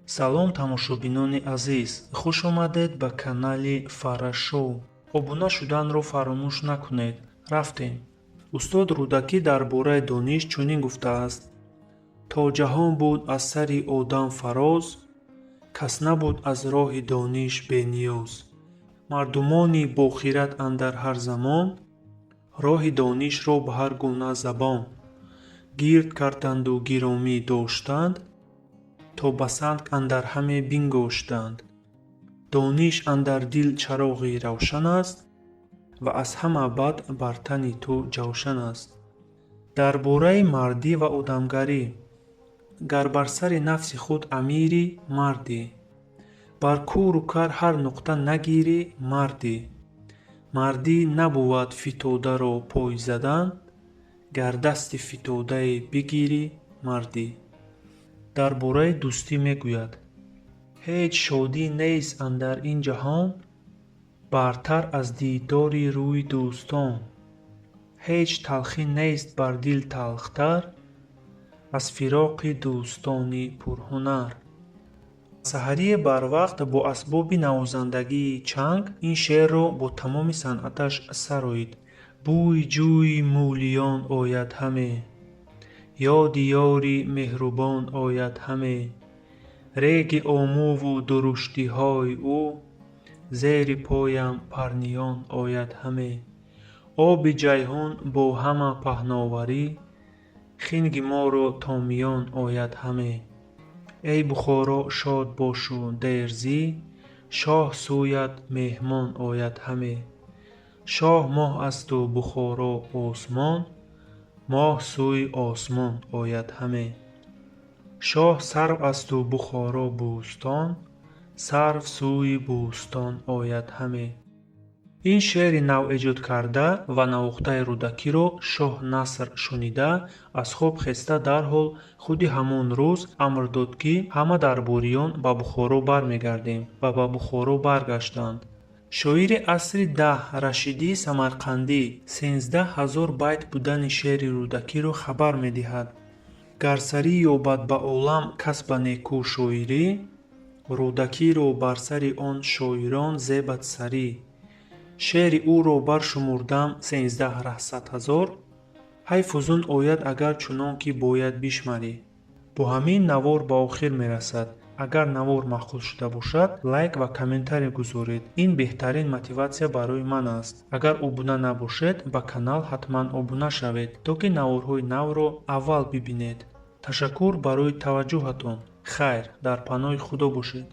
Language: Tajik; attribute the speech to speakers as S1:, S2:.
S1: Салом, тамошобинони азиз, хуш омадед ба канали Фарашоу. Обуна шуданро фаромӯш накунед. Рафтем. Устод Рӯдакӣ дар бораи дониш чунин гуфтааст: То ҷаҳон буд аз сари одам фароз, кас набуд аз роҳи дониш бениёз. Мардумони бохират андар ҳар замон роҳи донишро ба ҳар гуна забон гирд карданду гиромӣ доштанд, то ба санг андар ҳаме бингоштанд. Дониш андар дил чароғи равшан аст ва аз ҳама бад бар тани ту ҷавшан аст. Дар бораи мардӣ ва одамгарӣ: гар бар сари нафси худ амирӣ, мардӣ, бар куру кар ҳар нуқта нагирӣ, мардӣ. Мардӣ набувад фитодаро пой задан, гар дасти фитодае бигирӣ, мардӣ. Дар бораи дӯстӣ мегӯяд: ҳеҷ шодӣ нест андар ин ҷаҳон бартар аз дидори рӯи дӯстон. Ҳеҷ талхӣ нест бар дил талхтар аз фироқи дӯстони пурҳунар. Саҳарие барвақт бо асбоби навозандагии чанг ин шеърро бо тамоми санъаташ сароид: Бӯи ҷӯи мӯлиён ояд ҳаме, ёди ёри меҳрубон ояд ҳаме, реги Омуву дуруштиҳои ӯ зери поям парниён ояд ҳаме. Оби Ҷайҳун бо ҳама паҳноварӣ хинги моро то миён ояд ҳаме. Эй Бухоро, шод бошу дерзӣ, шоҳ сӯят меҳмон ояд ҳаме. Шоҳ моҳ асту Бухоро осмон, моҳ сӯи осмон ояд ҳаме. Шоҳ сарв асту Бухоро бӯстон, сарв сӯи бӯстон ояд ҳаме. Ин шеъри навэҷодкарда ва навохтаи Рӯдакиро шоҳ Наср шунида, аз хоб хеста, дарҳол худи ҳамон рӯз амр дод, ки ҳама дарбориён ба Бухоро бармегардем, ва ба Бухоро баргаштанд. Шоири асри 10 Рашидии Самарқандӣ 13 000 байт будани шеъри Рӯдакиро хабар медиҳад. Гар сарӣ ёбад ба олам кас ба неку шоирӣ, Рӯдакиро бар сари он шоирон зебад сарӣ. Шеъри ӯро баршумурдам сенздаҳ раҳсад ҳазор, ҳай фузун ояд, агар чунон ки бояд бишмарӣ. Бо ҳамин навор ба охир мерасад. Агар навор маъқул шуда бошад, лайк ва комментарий гузоред. Ин беҳтарин мотиватсия барои ман аст. Агар обуна набошед, ба канал ҳатман обуна шавед, то ки наворҳои навро аввал бибинед. Ташаккур барои таваҷҷӯҳатон. Хайр, дар паноҳи Худо бошед.